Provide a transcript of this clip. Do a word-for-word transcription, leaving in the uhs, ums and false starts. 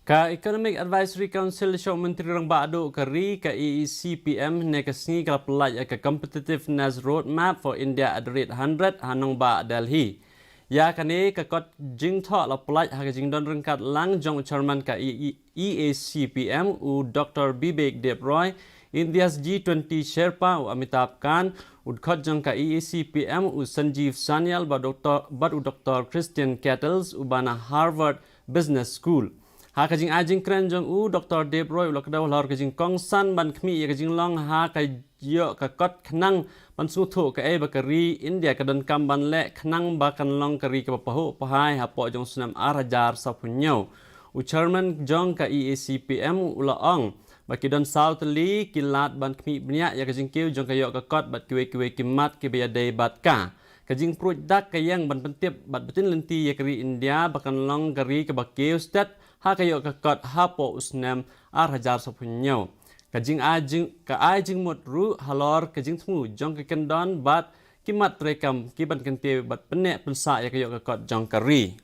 Ka Economic Advisory Council sha u Myntri Rangbah Duh ka ri, ka E E C P M, hynne ka sngi ka la pyllait ïa ka Competitiveness Roadmap for India at the Rate Hundred ha nongbah Delhi. Ïa kane ka kot jingthoh la pyllait ha ka jingdon ryngkat lang jong u Chairman ka E E, E A C P M, u Doctor Bibek Deb Roy, India's G twenty Sherpa, u Amitabh Kant, u dkhot jong ka E A C P M, u Sanjeev Sanyal, bad Doctor, bad u Doctor Christian Kettles, uba na Harvard Business School. Ha ka jingai jingkren jong u, Doctor Deb Roy u la kdew halor ka jingkongsan ban khmih ïa ka jinglong ha ka ïoh ka kot khnang ban sngewthuh kaei ba ka ri India ka donkam ban leh khnang ba kan long ka ri kaba pahuh pahai hapoh jong u snem ar hajar saphew hynñiew. U Chairman jong ka E A C P M u la ong ba ki don saw tylli ki lad ban khmih bniah ïa ka jingkiew jong ka ïoh ka kot bad kiwei kiwei ki mat kiba ïadei bad ka. Ka jingpruid dak ka ïeng ban pyntip bad btin lynti ïa ka ri India ba kan long ka ri kaba kiew stet ha ka ïoh ka kot hapoh u snem ar hajar saphew hynñiew. Ka jingai jing, ka ai jingmut ruh halor ka jingthmu jong ka kyndon bad ki mat treikam ki ban kyntiew bad pynneh pynsah ïa ka ïoh ka kot jong ka ri.